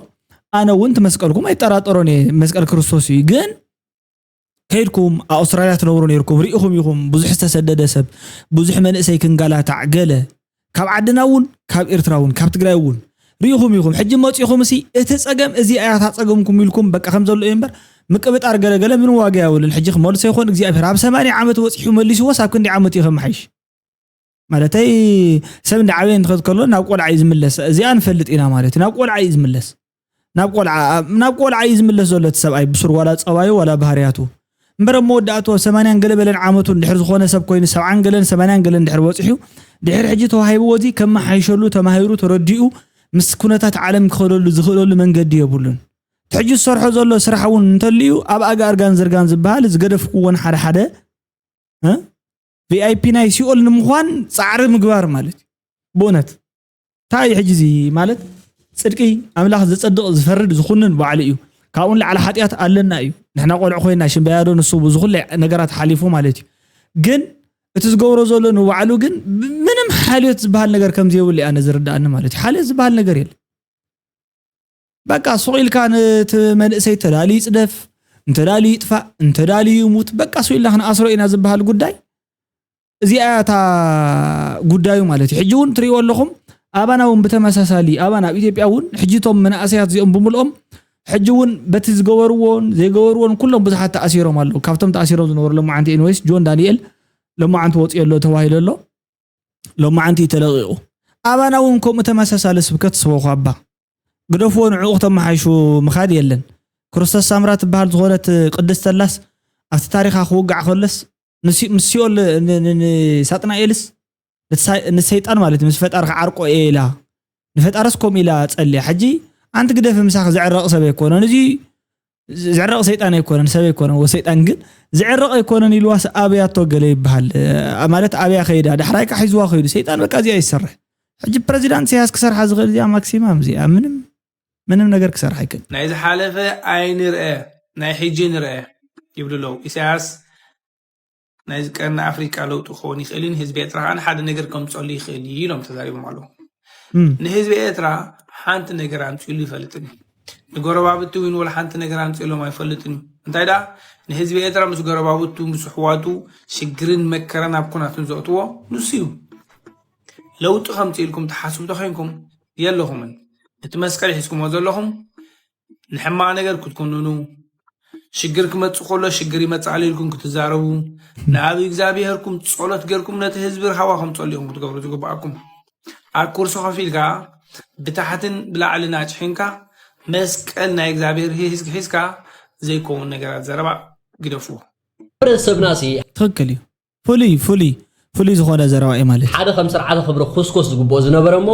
ኣነ እውን ትመስቀልኩም ኣይጠራጠሮን እየ መስቀል ክርስቶስ እዩ ግን ከይድኩም ኣብ ኣውስትራልያ ትነብሩ ነይርኩም ርኢኹም ኢኹም ብዙሕ ዝተሰደደ ሰብ ብዙሕ መንእሰይ ክንጋላታዕ ገለ ካብ ዓድና እውን ካብ ኤርትራ እውን ካብ ትግራይ እውን ርኢኹም ኢኹም ሕጂ መፂኹም እሲ እቲ ፀገም እዚ ኣያታ ፀገምኩም ኢልኩም በቃ ከም ዘሎ እዩ እምበር ምቅብጣር ገለገለ ምን ዋጋ የብሉን ሕጂ ክመልሶ ይኾን እግዚኣብሔር ኣብ ሰማንያ ዓመት ወፂሑ መሊስዎስ ኣብ ክንዲ ዓመት እዩ ከመሓይሽ ማለተይ ሰብ እንዳ ዓበየ እንትኸድ ከሎ ናብ ቆልዓ እዩ ዝምለስ እዚኣ ንፈልጥ ኢና ማለት እዩ ናብ ቆልዓ እዩ ዝምለስ ናብ ቆልዓ ናብ ቆልዓ እዩ ዝምለስ ዘሎ እቲ ሰብኣይ ብሱር ዋላ ፀባዩ ዋላ ባህርያቱ እምበር ኣብ መወዳእቱ ኣብ ሰማንያን ገለ በለን ዓመቱ እንድሕር ዝኾነ ሰብ ኮይኑ ሰብዓን ገለን ሰማንያን ገለን እንድሕር በፂሑ ድሕር ሕጂ ተዋሂብዎ እዚ ከመሓይሸሉ ተማሂሩ ተረዲኡ ምስ ኩነታት ዓለም ክኸደሉ ዝኽእለሉ መንገዲ የብሉን እቲ ሕጂ ዝሰርሖ ዘሎ ስራሕ እውን እንተልዩ ኣብ ኣጋ እርጋን ዝርጋን ዝበሃል ዝገደፍክዎን ሓደ ሓደ ቪኣይፒ ናይ ሲኦል ንምዃን ፃዕሪ ምግባር ማለት እዩ ብእውነት እንታይ እዩ ሕጂ እዚ ማለት ፅድቂ ኣምላኽ ዘፀድቕ ዝፈርድ ዝኹንን ባዕሉ እዩ ካብኡ ንላዕሊ ሓጢኣት ኣለና እዩ ንሕና ቆልዑ ኮይና ሽምበያዶ ንሱ ብዙ ኩለ ነገራት ሓሊፉ ማለት እዩ ግን እቲ ዝገብሮ ዘሎ ንባዕሉ ግን ምንም ሓልዮት ዝበሃል ነገር ከም ዘይብሉ ኣነ ዝርዳእኒ ማለት እዩ ሓልዮት ዝበሃል ነገር የለ በቃ ሱቕ ኢልካ ነቲ መንእሰይ ተዳልዩ ይፅደፍ እንተዳልዩ ይጥፋእ እንተዳልዩ ይሙት በቃ ሱቕ ኢልና ክንኣስሮ ኢና ዝበሃል ጉዳይ እዚኣ እያ እታ ጉዳዩ ማለት እዩ ሕጂ እውን ትሪእዎ ኣለኹም ኣባና እውን ብተመሳሳሊ ኣባና ኣብ ኢትዮጵያ እውን ሕጂ እቶም መናእሰያት እዚኦም ብምልኦም ሕጂ እውን በቲ ዝገበርዎን ዘይገበርዎን ኩሎም ብዙሓት ተኣሲሮም ኣለዉ። ካብቶም ተኣሲሮም ዝነበሩ ሎማዓንቲ ኤኒወይስ ጆን ዳንኤል ሎማዓንቲ ወፂኡ ኣሎ ተባሂሉ ኣሎ። ሎማዓንቲ እዩ ተለቒቑ። ኣባና እውን ከምኡ ተመሳሳሊ ስብከት ስበኹ ኣባ። ግደፍዎ፣ ንዕኡ ክተመሓይሹ ምኻድ የለን። ክርስቶስ ሳምራ ትበሃል ዝኾነት ቅድስት ተላስ ኣብቲ ታሪኻ ክውጋዕ ከለስ ንሲ- ምስ ሲኦል ን- ን- ንሳጥናኤልስ ንሳ- ንሰይጣን ማለት እዩ፣ ምስ ፈጣሪ ክዓርቆ እየ ኢላ። ንፈጣርስ ከምኡ ኢላ ጸልያ። ሕጂ ኣንቲ ግደፊ፣ ምሳኺ ዝዕረቕ ሰብ ኣይኮነን። እዚ ዝዕረቕ ሰይጣን ኣይኮነን፣ ሰብ ኣይኮነን። ወ ሰይጣን ግን ዝዕረቕ ኣይኮነን ኢልዋስ ኣብያቶ ገለ ይበሃል። እ፣ ማለት ኣብያ ከይዳ ዳሕራይ ካ ሒዝዋ ከይዱ ሰይጣን በቃ እዚኣ ይሰርሕ። ሕጂ ፕረዚዳንት ኢሳያስ ክሰርሓ ዝኽእል እዚኣ ማክሲማም እዚኣ ምንም ምንም ነገር ክሰርሕ ኣይክእል። ናይ ዝሓለፈ ኣይንርአ፣ ናይ ሕጂ ንርአ ይብሉ ኣለዉ። ኢሳያስ ናይዚ ቀርኒ ኣፍሪቃ ለውጢ ክኸውን ይኽእል እዩ፣ ንህዝቢ ኤርትራ ከኣ ሓደ ነገር ከምጸሉ ይኽእል እዩ ኢሎም ተዛሪቦም ኣለዉ። እም። ንህዝቢ ኤርትራ ሓንቲ ነገር ኣምጺእሉ ይፈልጥን እዩ። ንጎረባብቲ እውን ወላ ሓንቲ ነገር ኣምጺእሎም ኣይፈልጥን እዩ። እንታይ ደኣ ንህዝቢ ኤርትራ ምስ ጎረባብቱ ምስ ኣሕዋቱ ሽግርን መከራን ኣብ ኩናትን ዘእትዎ ንሱ እዩ። ለውጢ ከምጽእ ኢልኩም ትሓስቡ ተኾይንኩም የለኹምን። እቲ መስቀል ሒዝኩሞ ዘለኹም ንሕማቕ ነገር ክትኩንኑ፣ ሽግር ክመጽእ ከሎ ሽግር ይመጽእ ኣሎ ኢልኩም ክትዛረቡ፣ ናብ እግዚኣብሄርኩም ጸሎት ጌርኩም ነቲ ህዝቢ ርሃዋ ከምጸሉ ኢኹም ክትገብሩ ዝግብኣኩም። ኣብ ኩርሲ ኮፍ ኢልካ ብታሕትን ብላዕልን ኣጭሒንካ መስቀል ናይ እግዚኣብሄር ሂዝክ ሒዝካ ዘይከውን ነገራት ዘረባ ግደፍዎ። ሕብረተሰብና ሲ ትኽክል እዩ። ፍሉይ ፍሉይ ፍሉይ ዝኾነ ዘረባ እዩ ማለት እዩ። ሓደ ከም ስርዓተ ክብሪ ክኹስኮስ ዝግብኦ ዝነበረ እሞ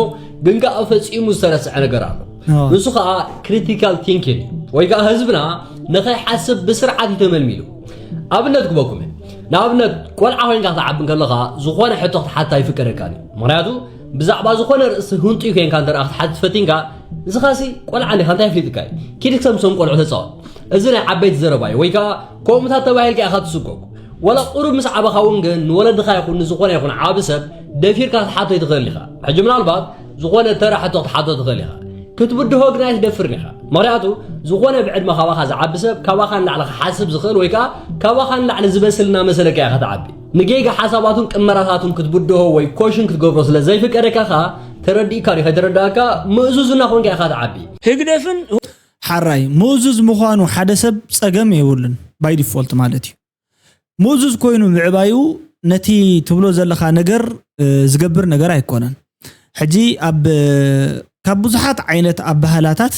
ግን ከኣ ፈጺሙ ዝተረስዐ ነገር ኣሎ። ኣዎ። ንሱ ከኣ ክሪቲካል ቲንኪንግ እዩ። ወይ ከኣ ህዝብና ንኸይሓስብ ብስርዓት እዩ ተመልሚሉ። ኣብነት ክበኩም እየ። ንኣብነት ቆልዓ ኮይንካ ክትዓቢ እንከለኻ ዝኾነ ሕቶ ክትሓታ ኣይፍቀደካን እዩ። ምኽንያቱ ብዛዕባ ዝኾነ ርእሲ ህንጡይ ኮይንካ እንተ ደኣ ክትሓትት ፈቲንካ ንስኻሲ ቆልዓ እንዲኻ እንታይ ኣፍሊጥካ እዩ? ኪድ ክሰምሶም ቆልዑ ተጻወት። እዚ ናይ ዓበይቲ ዘረባ እዩ። ወይ ከኣ ከምኡታት ተባሂልካ ኢኻ ትስጎግ። ወላ ቁሩብ ምስ ዓበኻ እውን ግን ንወለድኻ ይኹን ንዝኾነ ይኹን ዓቢ ሰብ ደፊርካ ክትሓቶ ኣይትኽእልን ኢኻ። ሕጂ ምናልባት ዝኾነ ተራ ሕቶ ክትሓቶ ትኽእል ኢኻ። ክትብድሆ ግን ኣይትደፍርን ኢኻ። ምኽንያቱ ዝኾነ ብዕድመ ካባኻ ዝዓቢ ሰብ ካባኻ ንላዕሊ ክሓስብ ዝኽእል ወይ ከኣ ካባኻ ንላዕሊ ዝበስል እናመሰለካ ኢኻ ትዓቢ። ንጌጋ ሓሳባቱን ቅመራታቱን ክትብድሆ ወይ ኮሽን ክትገብሮ ስለ ዘይፍቀደካ ከኣ ተረዲእካ ድዩ ከይተረዳእካ ምእዙዝ እናኾንካ ኢኻ ትዓቢ። ህግደፍን ሓራይ ምእዙዝ ምዃኑ ሓደ ሰብ ጸገም የብሉን፣ ባይ ዲፎልት ማለት እዩ። ምእዙዝ ኮይኑ ምዕባዩ ነቲ ትብሎ ዘለኻ ነገር፣ እ፣ ዝገብር ነገር ኣይኮነን። ሕጂ ኣብ፣ ካብ ብዙሓት ዓይነት ኣበሃህላታት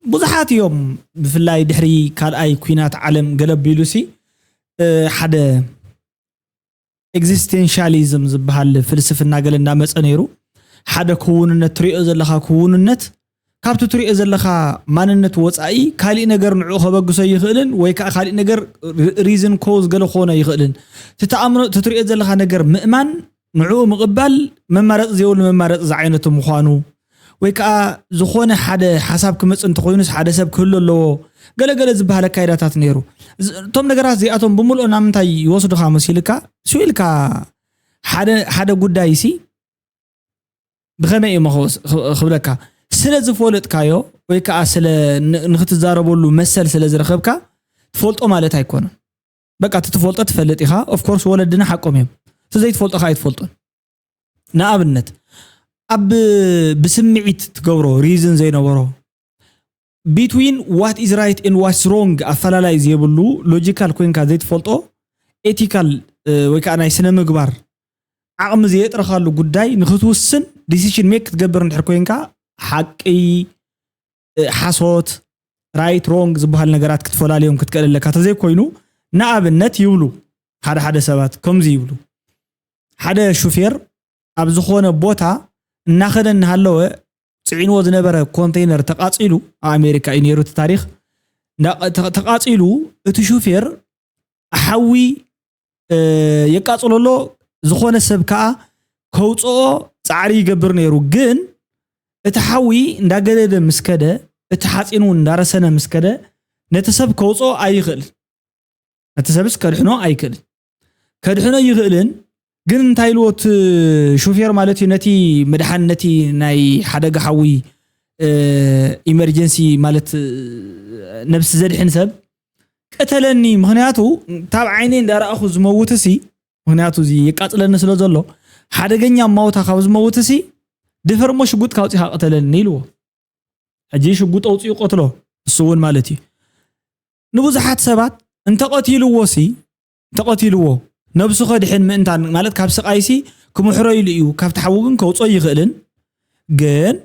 ብዙሓት እዮም፣ ብፍላይ ድሕሪ ካልኣይ ኲናት ዓለም ገለ ኣቢሉሲ፣ እ፣ ሓደ ኤግዚስቴንሻሊዝም ዝበሃል ፍልስፍና ገለ እንዳመጸ ነይሩ። ሓደ ክውንነት ትሪኦ ዘለኻ ክውንነት ካብቲ ትሪኦ ዘለኻ ማንነት ወጻኢ ካሊእ ነገር ንዕኡ ከበግሶ ይኽእልን ወይ ከኣ ካሊእ ነገር ሪ-፣ ሪዝን ኮዝ ገለ ክኾኖ ይኽእልን። እቲ ትኣምኖ፣ እቲ ትሪኦ ዘለኻ ነገር ምእማን፣ ንዕኡ ምቕባል መማረጺ ዘይብሉ መማረጺ ዝዓይነቱ ምዃኑ ወይ ከኣ ዝኾነ ሓደ ሓሳብ ክመጽእ እንተኾይኑስ ሓደ ሰብ ክህሉ ኣለዎ። ገለ ገለ ዝበሃል ኣካይዳታት ነይሩ። ዝ-፣ እቶም ነገራት እዚኣቶም ብምልኦ ናብ ምንታይ ይወስዱኻ መሲልካ? ስው ኢልካ ሓደ፣ ሓደ ጉዳይሲ ብኸመይ እየ መኸወስ-፣ ኽ-፣ ክብለካ? ስለ ዝፈለጥካዮ ወይ ከኣ ስለ ን-፣ ንኽትዛረበሉ መሰል ስለ ዝረኸብካ ትፈልጦ ማለት ኣይኮነን። በቃ እቲ ትፈልጦ ትፈልጥ ኢኻ። ኦፍ ኮርስ ወለድና ሓቆም እዮም። እቲ ዘይትፈልጦ ከኣ ኣይትፈልጦን። ንኣብነት ኣብ ብስምዒት ትገብሮ ሪዝን ዘይነበሮ between what is right and what's wrong ኣፈላላይ ዘይብሉ ሎጂካል ኮይንካ ዘይትፈልጦ ኤቲካል፣ እ፣ ወይ ከኣ ናይ ስነ ምግባር ዓቕሚ ዘየጥረኻሉ ጉዳይ ንኽትውስን ዲሲሽን ሜክ ክትገብር እንድሕር ኮይንካ ሓቂ፣ እ፣ ሓሶት፣ ራይት ሮንግ ዝበሃል ነገራት ክትፈላልዮም ክትክእል ኣለካ። ተዘይኮይኑ ንኣብነት ይብሉ ሓደ ሓደ ሰባት ከምዚ ይብሉ፣ ሓደ ሹፌር ኣብ ዝኾነ ቦታ እናኸደ እናሃለወ ጽዒንዎ ዝነበረ ኮንቴይነር ተቓጺሉ፣ ኣብ ኣሜሪካ እዩ ነይሩ እቲ ታሪኽ፣ እንዳ-፣ ተ-፣ ተቓጺሉ እቲ ሹፌር ሓዊ፣ እ፣ የቃጽሎ ኣሎ፣ ዝኾነ ሰብ ከኣ ከውጽኦ ጻዕሪ ይገብር ነይሩ። ግን እቲ ሓዊ እንዳገደደ ምስ ከደ፣ እቲ ሓጺን እውን እንዳረሰነ ምስ ከደ፣ ነቲ ሰብ ከውጽኦ ኣይኽእል። ነቲ ሰብስ ከድሕኖ ኣይክእልን። ከድሕኖ ይኽእልን፣ ግን እንታይ ኢልዎ እቲ ሹፌር ማለት እዩ፣ ነቲ ምድሓን፣ ነቲ ናይ ሓደጋ ሓዊ፣ እ፣ ኢመርጀንሲ ማለት፣ እ፣ ነብሲ ዘድሕን ሰብ፣ "ቅተለኒ፣ ምኽንያቱ ካብ ዓይነይ እንዳረኣኹ ዝመውትሲ፣ ምኽንያቱ እዚ የቃጽለኒ ስለ ዘሎ፣ ሓደገኛ ማውታ ካብ ዝመውትሲ፣ ድፈር እሞ ሽጉጥ ካውፂኻ ቅተለኒ ኢልዎ። ሕጂ ሽጉጥ ኣውፂኡ ቀትሎ። እሱ እውን ማለት እዩ ንብዙሓት ሰባት እንተቐቲልዎ ሲ እንተቐቲልዎ ነብሱ ከድሕን ምእንታን ማለት ካብ ስቓይሲ ክምሕሮ ኢሉ እዩ። ካብቲ ሓዊ ግን ከውፅኦ ይኽእልን ግን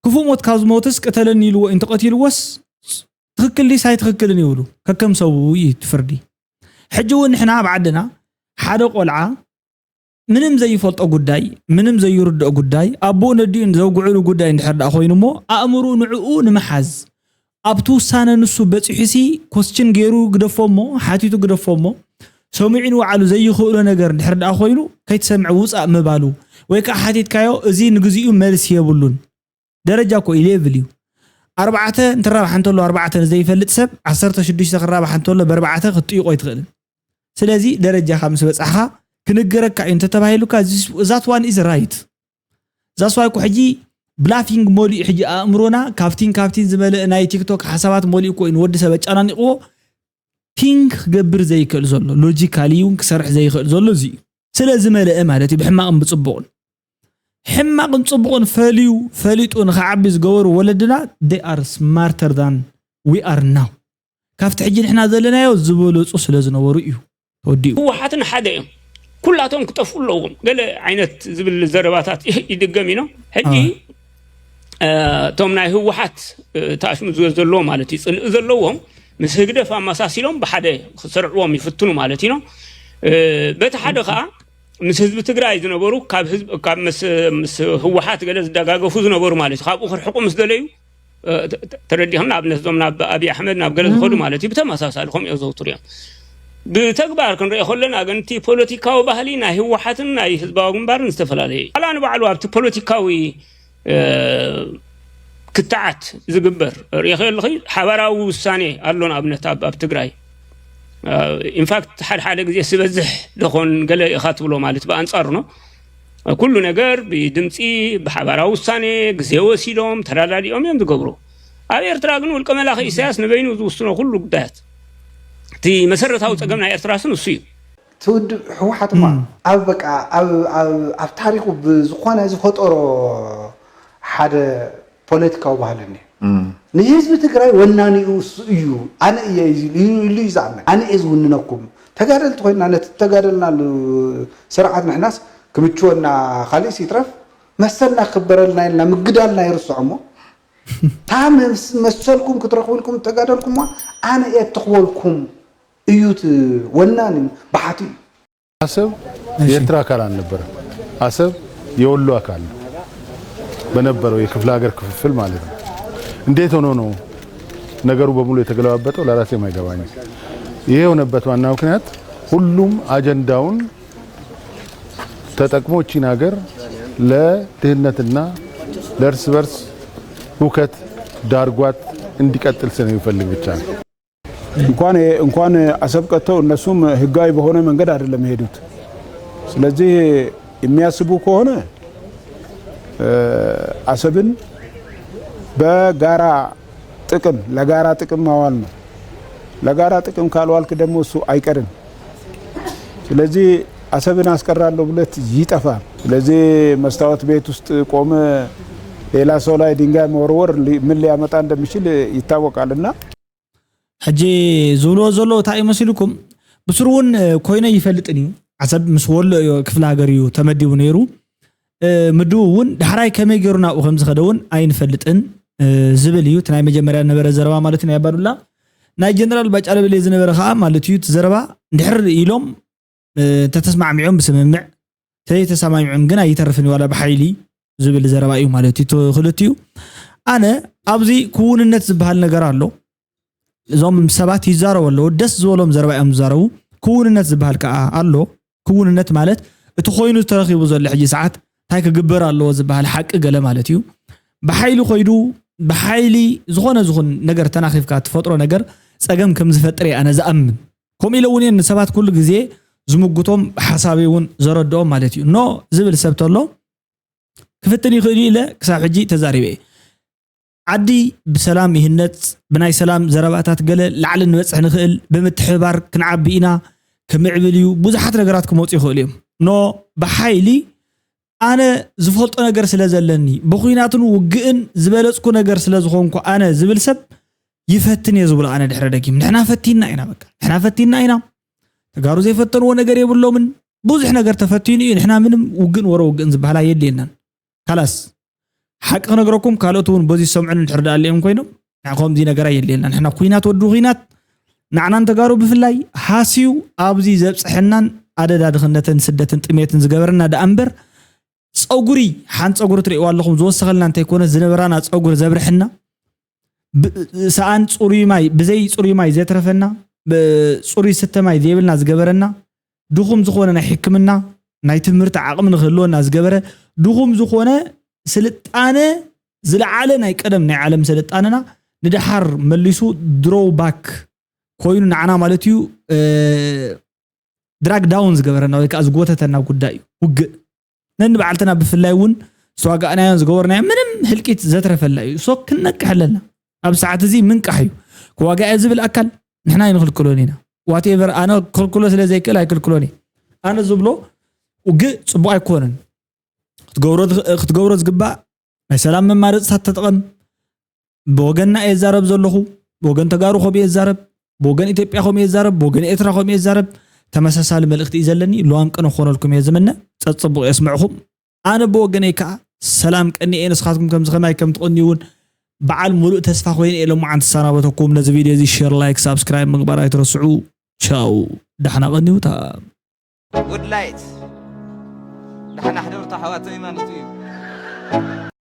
ክፉእ ሞት ካብ ዝሞትስ ቅተለኒ ኢልዎ እንተቐቲልዎስ ትኽክል ድስ ኣይትኽክልን ይብሉ። ከከም ሰቡ እዩ እቲ ፍርዲ። ሕጂ እውን ንሕና ኣብ ዓድና ሓደ ቆልዓ ምንም ዘይፈልጦ ጉዳይ ምንም ዘይርድኦ ጉዳይ ኣቦኡ ነዲኡን ዘውግዕሉ ጉዳይ እንድሕር ደኣ ኮይኑ እሞ ኣእምርኡ ንዕኡ ንምሓዝ ኣብቲ ውሳነ ንሱ በፂሑሲ ኮስችን ገይሩ ግደፎ እሞ ሓቲቱ ግደፎ እሞ ሰሚዑ ንባዕሉ ዘይኽእሎ ነገር እንድሕር ደኣ ኮይኑ ከይትሰምዕ ውፃእ ምባሉ ወይ ከዓ ሓቲትካዮ እዚ ንግዚኡ መልሲ የብሉን። ደረጃ እኮ እዩ ሌቭል እዩ። ኣርባዕተ እንትራባሕ እንተሎ ኣርባዕተ ንዘይፈልጥ ሰብ ዓሰርተ ሽዱሽተ ክራባሕ እንተሎ በርባዕተ ክትጥይቆ ኣይትኽእልን። ስለዚ ደረጃኻ ምስ በፃሕኻ ክንገረካ እዩ እንተተባሂሉካ that one is right። ዛስዋይ እኮ ሕጂ ብላፊንግ መሊኡ ሕጂ ኣእምሮና ካብቲን ካብቲን ዝመለእ ናይ ቲክቶክ ሓሳባት መሊኡ እኮ እዩ ንወዲ ሰብ ኣጨናኒቕዎ። ቲንክ ክገብር ዘይክእል ዘሎ ሎጂካሊ እውን ክሰርሕ ዘይክእል ዘሎ እዚ እዩ። ስለ ዝመለአ ማለት እዩ ብሕማቕን ብፅቡቕን ሕማቕን ፅቡቕን ፈልዩ ፈሊጡ ንክዓቢ ዝገበሩ ወለድና they are smarter than we are now። ካብቲ ሕጂ ንሕና ዘለናዮ ዝበለፁ ስለ ዝነበሩ እዩ ተወዲኡ። ህወሓትን ሓደ እዮም። ኩላቶም ክጠፍኡ ኣለዎም ገለ ዓይነት ዝብል ዘረባታት ይድገም ኢኖ ሕጂ እቶም ናይ ህወሓት ተኣሽሙ ዘለዎ ማለት እዩ ፅልኢ ዘለዎም ምስ ህግደፍ ኣመሳሲሎም ብሓደ ክሰርዕዎም ይፍትኑ ማለት እዩ። በቲ ሓደ ከዓ ምስ ህዝቢ ትግራይ ዝነበሩ ካብ ህዝብ ካብ ምስ ምስ ህወሓት ገለ ዝደጋገፉ ዝነበሩ ማለት እዩ ካብኡ ክርሕቁ ምስ ደለዩ ተረዲኹም ንኣብነት እዞም ናብ ኣብይ ኣሕመድ ናብ ገለ ዝኸዱ ማለት እዩ ብተመሳሳሊ ከምኡ እዮም ዘውትሩ እዮም። ብተግባር ክንሪኦ ከለና ግን እቲ ፖለቲካዊ ባህሊ ናይ ህወሓትን ናይ ህዝባዊ ግንባርን ዝተፈላለየ እዩ። ላ ንባዕሉ ኣብቲ ፖለቲካዊ ክትዓት ዝግበር ርእኺ ኣለኺ ሓባራዊ ውሳኔ ኣሎ ንኣብነት ኣብ ኣብ ትግራይ ኢንፋክት ሓደ ሓደ ግዜ ስበዝሕ ደኾን ገለ ኢኻ ትብሎ ማለት ብኣንጻሩ ነው ኩሉ ነገር ብድምፂ ብሓባራዊ ውሳኔ ግዜ ወሲዶም ተዳዳዲኦም እዮም ዝገብሩ ኣብ ኤርትራ ግን ውልቀ መላኺ ኢሳያስ ንበይኑ ዝውስኖ ኩሉ ጉዳያት እቲ መሰረታዊ ፀገም ናይ ኤርትራ ስን እሱ እዩ ትውድብ ህወሓት እማ ኣብ በቃ ኣብ ታሪኹ ብዝኾነ ዝፈጠሮ ሓደ ፖለቲካዊ ባህሊ እኒሀ። ንህዝቢ ትግራይ ወናኒኡ እሱ እዩ፣ ኣነ እየ ኢሉ እዩ ዝኣምን። ኣነ እየ ዝውንነኩም። ተጋደልቲ ኮይንና ነቲ ተጋደልናሉ ስርዓት ንሕናስ ክምችወና ካሊእስ ይትረፍ መሰልና ክበረልና ኢልና ምግዳልና ይርስዖ እሞ እታ መሰልኩም ክትረኽቡ ኢልኩም እተጋደልኩማ ኣነ እየ እተኽበልኩም እዩ እቲ ወናኒ በሓቲ እዩ። አሰብ የኤርትራ አካል አልነበረም። አሰብ የወሎ አካል ነው በነበረው የክፍለ ሀገር ክፍፍል ማለት ነው። እንዴት ሆኖ ነው ነገሩ በሙሉ የተገለባበጠው ለራሴም አይገባኝም። ይሄ የሆነበት ዋና ምክንያት ሁሉም አጀንዳውን ተጠቅሞ እቺን ሀገር ለድህነትና ለእርስ በርስ ሁከት ዳርጓት እንዲቀጥል ስለሚፈልግ ብቻ ነው። እንኳን እንኳን አሰብ ቀጥተው እነሱም ህጋዊ በሆነ መንገድ አይደለም የሄዱት። ስለዚህ የሚያስቡ ከሆነ አሰብን በጋራ ጥቅም ለጋራ ጥቅም ማዋል ነው። ለጋራ ጥቅም ካልዋልክ ደግሞ እሱ አይቀርም። ስለዚህ አሰብን አስቀራለሁ ብለት ይጠፋል። ስለዚህ መስታወት ቤት ውስጥ ቆመ ሌላ ሰው ላይ ድንጋይ መወርወር ምን ሊያመጣ እንደሚችል ይታወቃልና። ሕጂ ዝብልዎ ዘለዉ እንታይ እዩ መሲልኩም? ብስሩ እውን ኮይነ ይፈልጥን እዩ። ዓሰብ ምስ ወሎ ክፍለ ሃገር እዩ ተመዲቡ ነይሩ። ምድቡ እውን ዳሕራይ ከመይ ገይሩ ናብኡ ከም ዝኸደ እውን ኣይንፈልጥን ዝብል እዩ። እቲ ናይ መጀመርያ ዝነበረ ዘረባ ማለት እዩ ናይ ኣባዱላ። ናይ ጀነራል ባጫ ደበሌ ዝነበረ ከዓ ማለት እዩ እቲ ዘረባ እንድሕር ኢሎም ተተስማዕሚዖም ብስምምዕ ተዘይተሰማሚዖም ግን ኣይተርፍን ዋላ ብሓይሊ ዝብል ዘረባ እዩ ማለት እዩ ክልቲኡ ኣነ ኣብዚ ክውንነት ዝበሃል ነገር ኣሎ እዞም ሰባት ይዛረቡ ኣለዉ ደስ ዝበሎም ዘረባ እዮም ዝዛረቡ ክውንነት ዝበሃል ከዓ ኣሎ ክውንነት ማለት እቲ ኮይኑ ተረኪቡ ዘሎ ሕጂ ሰዓት እንታይ ክግበር ኣለዎ ዝበሃል ሓቂ ገለ ማለት እዩ ብሓይሊ ኮይዱ ብሓይሊ ዝኾነ ዝኹን ነገር ተናኺፍካ ትፈጥሮ ነገር ፀገም ከም ዝፈጥር እየ ኣነ ዝኣምን ከምኡ ኢለ እውን እየ ንሰባት ኩሉ ግዜ ዝምጉቶም ሓሳበይ እውን ዘረድኦም ማለት እዩ no ዝብል ሰብ ተሎ ክፍትን ይኽእል እዩ ኢለ ክሳብ ሕጂ ተዛሪበ እየ ዓዲ ብሰላም ይህነፅ ብናይ ሰላም ዘረባታት ገለ ላዕሊ ንበፅሕ ንኽእል ብምትሕብባር ክንዓቢ ኢና ክምዕብል እዩ ብዙሓት ነገራት ክመፁ ይኽእሉ እዮም no ብሓይሊ ኣነ ዝፈልጦ ነገር ስለ ዘለኒ፣ ብኹናትን ውግእን ዝበለጽኩ ነገር ስለ ዝኾንኩ ኣነ ዝብል ሰብ ይፈትን እየ ዝብሎ። ኣነ ድሕረ ደጊም ንሕና ፈቲና ኢና፣ በቃ ንሕና ፈቲና ኢና። ተጋሩ ዘይፈተንዎ ነገር የብሎምን። ብዙሕ ነገር ተፈቲኑ እዩ። ንሕና ምንም ውግእን ወረ ውግእን ዝበሃል ኣየድልየናን። ካላስ ሓቂ ክነግረኩም፣ ካልኦት እውን በዚ ዝሰምዑን እንድሕር ደኣ ኣልዮም ኮይኖም፣ ንዓኹም እዚ ነገር ኣየድልየና። ንሕና ኩናት ወዲ ኩናት ንዓናን ተጋሩ ብፍላይ ሃስዩ ኣብዚ ዘብፅሐናን ኣደዳ ድኽነትን ስደትን ጥሜትን ዝገበረና ደኣ እምበር፣ ፀጉሪ፣ ሓንቲ ፀጉሪ ትርእይዋ ኣለኹም፣ ዝወሰኸልና እንተይኮነ ዝነበራና ፀጉሪ ዘብርሐና፣ ብ-፣ ሰኣን ፅሩይ ማይ፣ ብዘይ ፅሩይ ማይ ዘትረፈና፣ ብ-፣ ፅሩይ ስተ ማይ ዘይብልና ዝገበረና፣ ድኹም ዝኾነ ናይ ሕክምና፣ ናይ ትምህርቲ ዓቕሚ ንክህልወና ዝገበረ፣ ድኹም ዝኾነ ስልጣነ፣ ዝለዓለ ናይ ቀደም ናይ ዓለም ስልጣነና ንደሓር መሊሱ ድሮው ባክ ኮይኑ ንዓና ማለት እዩ፣ እ፣ ድራግ ዳውን ዝገበረና ወይ ከዓ ዝጎተተና ጉዳይ እዩ ውግእ። ነንባዕልትና ብፍላይ እውን ዝተዋጋእናዮን ዝገበርናዮ ምንም ህልቂት ዘትረፈላ እዩ። ሶ ክንነቅሕ ኣለና። ኣብ ሰዓት እዚ ምንቃሕ እዩ። ክዋጋእ ዝብል ኣካል ንሕና ኣይንኽልክሎን ኢና። ዋትኤቨር፣ ኣነ ክልክሎ ስለ ዘይክእል ኣይክልክሎን እየ። ኣነ ዝብሎ ውግእ ፅቡቕ ኣይኮነን። ክትገብሮ ትኽ-፣ ክትገብሮ ዝግባእ ናይ ሰላም መማረፅታት ተጠቐም። ብወገንና እየ ዝዛረብ ዘለኹ፣ ብወገን ተጋሩ ከምኡ እየ ዝዛረብ፣ ብወገን ኢትዮጵያ ከምኡ እየ ዝዛረብ፣ ብወገን ኤርትራ ከምኡ እየ ዝዛረብ። ተመሳሳሊ መልእኽቲ እዩ ዘለኒ። ልዋም ቅነ ክኾነልኩም እየ ዝምነ። ጸጽቡቕ የስምዕኹም። ኣነ ብወገነይ ከኣ ሰላም ቀኒኤ፣ ንስኻትኩም ከምዚ ከማይ ከም ትቐንዩ እውን በዓል ሙሉእ ተስፋ ኮይነ እየ። ሎማዓንቲ እሰናበተኩም። ነዚ ቪድዮ እዚ ሼር፣ ላይክ፣ ሳብስክራይብ ምግባር ኣይትረስዑ። ቻው፣ ዳሕና ቀንዩ። ታ- ጉድ ላይት፣ ዳሕና ሕደሩ፣ ኣሕዋተይ ማለት እዩ።